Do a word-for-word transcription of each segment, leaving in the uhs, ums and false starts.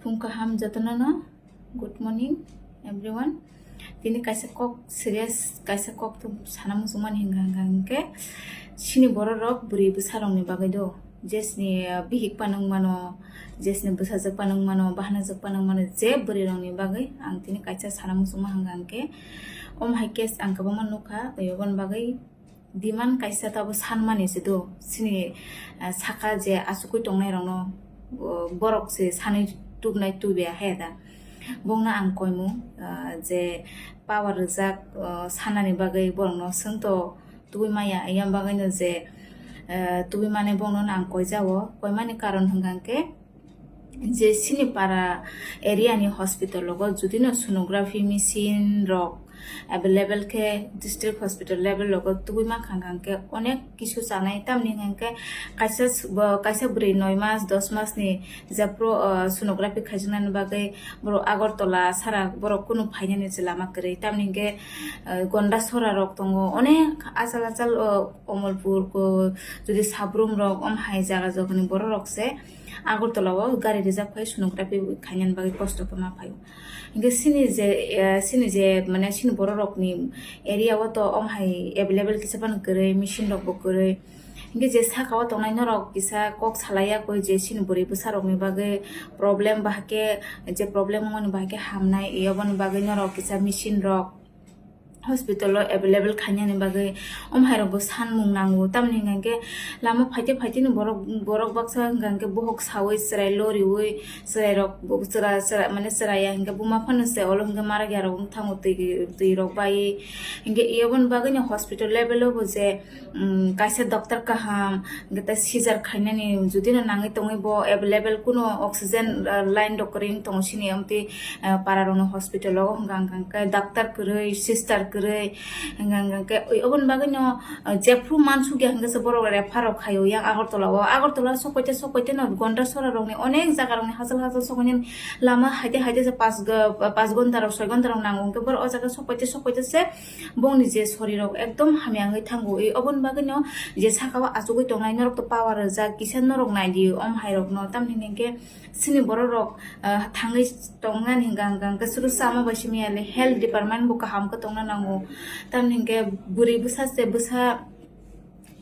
Phung kaham jotono no. Good morning everyone. Tini kaisa kok serious, kaisa kok to sana muchungmani hingka hingka hingke sini borok rok bwrwi bwsa rok ni bagwi do, jesni, uh, bihik panung mano, jesni bwsajwk panung mano, bahanajwk panung mano, je bwrwi rok ni bagwi ang tini kaisa sana muchungma hingka hingke om hai case ang kwbangma nukha, oyo boni bagwi demand kaisa tabo sanmani se do, sini, ah, saka je asugwi tongnai rokno, o, borok se sanwi tubnai tubiya he da. Bongno ang koimung, ah, je power rijak, o, sanani bagwi borokno swngto tubui maya, yang bagwino je, ah, tubui mani bongno ang koijao, koimani karon hwnkha hwnkhe, je sini para area ni hospital rogo jodi no sonography machine rok available khe district hospital level rogo tubui mankha hwnkhe onek kisu chanai, tamni hwnkhe kaisa s-, bo, kaisa bwrwi noi mas dos mas ni jephru, o, sonography khaijaknani bagwi borok Agartala sara borok kunu phainani se lama kwrwi, tamni hwnkhe, o, Gondasora rok tongo, onek achal achal, o, Omolpur ko, jodi Sabrum rok om hai jaga jogani borok rok se Agartala o gari rijak phai sonography khainani bagwi kosto khe ma phaio. Hingke sini je, eh, sini je, mane, sini borok rokni area o to om hai available kisa phano kwrwi, machine rok bo kwrwi. Hingke je saka o tongnai norok kisa kok salai ya koi je sini bwrwi bwsa rokni bagwi problem bahai khe, je problem wngmani bahai khe hamnai, e oboni bagwi norok kisa machine rok hospital o available khainani bagwi om hai rok bo sanmung nango, tamni hwnkhe lama phaite phaite ni borok, borok baksa hwnkha hwnkhe bohok sawi chwrai loriwi chwrai rok bo chwra chwra mane chwrai ya hwnkhe buma phano se olo hwnkhe marak ya rok wng thango twi twi rok bai hwnkhe eboni bagwi no hospital level o bo je um, kaisa doctor kaham, hwnkhe tei seizure khainani jodi no nangwi tongwi bo available kuno oxygen, uh, line rok kwrwi wng tongo sini, amtwi, uh, para rokni hospital o hwnkha hwnkha khe doctor kwrwi, sister kwrwi, hwnkha hwnkha khe oi oboni bagwi no, uh, jephru mansukya hwnkhe se borok refer rok khaio yang Agartala o, Agartala o sok paite sok paite no Gondasora rokni onek jaga rokni hachal hachal sok painani lama haite haite se pas, uh, pas gonta rok soi gonta rok nango, hwnkhe borok o jaga sok paite sok paite se bongni je sorirok ekdom hamya wngwi thango. E, oboni bagwino je sakao achugwi tongnai norok to power rijak, kisa norok naidi om hairokno, tamni hwnkhe sini borok rok, ah, thangwi tongnani hwnkha hwnkha hwnkhe suru sama bai simi yali health department bo kaham khe tongna nango, tamni hwnkhe bwrwi bwsa se bwsa,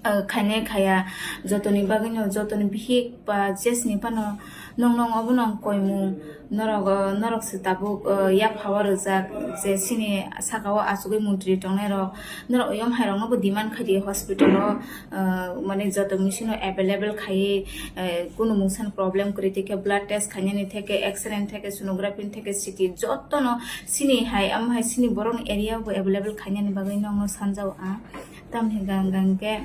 ah, khainai khaya, jotoni bagwino, jotoni bihik ba jesni phano nong nong obono ang koimung. Norok, o, norok se tabuk, o, yaphao rijak je sini sakao achugwi montri tongnai rok. Norok oyom hai rokno bo demand khai di hospital o, o, mane joto machine o available khaiwi, o, kunu mungsa ni problem kwrwi tei khe blood test khainani theke, X-ray ni theke, sonography ni theke, C T joto no sini hai, amo hai sini borok ni area o bo available khainani bagwi nokno sanjao ang. Tamni hwnkha hwnkha hwnkhe,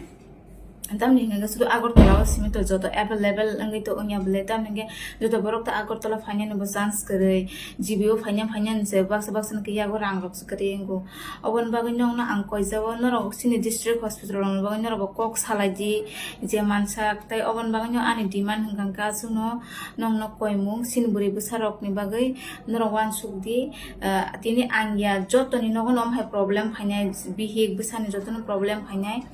tamni hwnkha hwnkhe sudu Agartala o simi to joto available wngwi to wngya bwle, tamni hwnkhe joto borok to Agartala phainani bo chance kwrwi, G B o phaina phainani se baksa baksa ni yago rang rok se kwrwi wngo. Oboni bagwi nokno ang koijao, norok sini district hospital rokni bagwi norok bo kok salai di je mansak, tei oboni bagwi no ani demand hwnkha hwnkhe aswkno nokno koimung sini bwrwi bwsa rokni bagwi norok uansuk di, ah, tini ang ya jotoni nogo no omo hai problem phainai, bihik bwsani jotono problem phainai.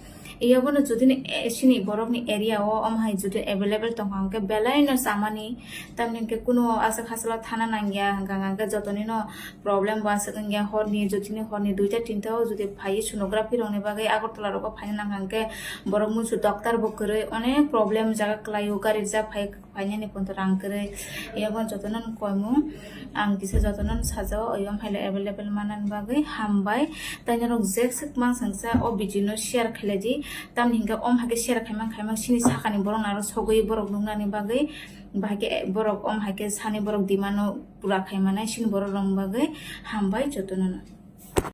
Iyabo no jodi no, eh, sini borok ni area o omo hai jodi available tongkha hwnkhe belai no chamani, tamni hwnkhe kuno aswk hachalo thana nangya hwnkha hwnkhe jotoni no problem bo aswk wngya horni, jotoni horni duita tinta o jodi phaiwi sonography rokni bagwi Agartala rogo phaina nangkha hwnkhe borok muisu doctor bo kwrwi onek problem jaga kwlaio gari rijak phai. Phainani pon to rang kwrwi, iyabo jotono no koimung. Ang kisa jotono no sajao, oyom haile available manani bagwi hambai. Tai norok jek swk mang sangsa o video no share khailai di. Tamni hwnkhe om haikhe share khaimang khaimang sini sakani borok naro sogwi borok nuknani bagwi. Bahai khe borok om haikhe sani borok demand no pura khaimanai sini borok rokni bagwi hambai jotono no.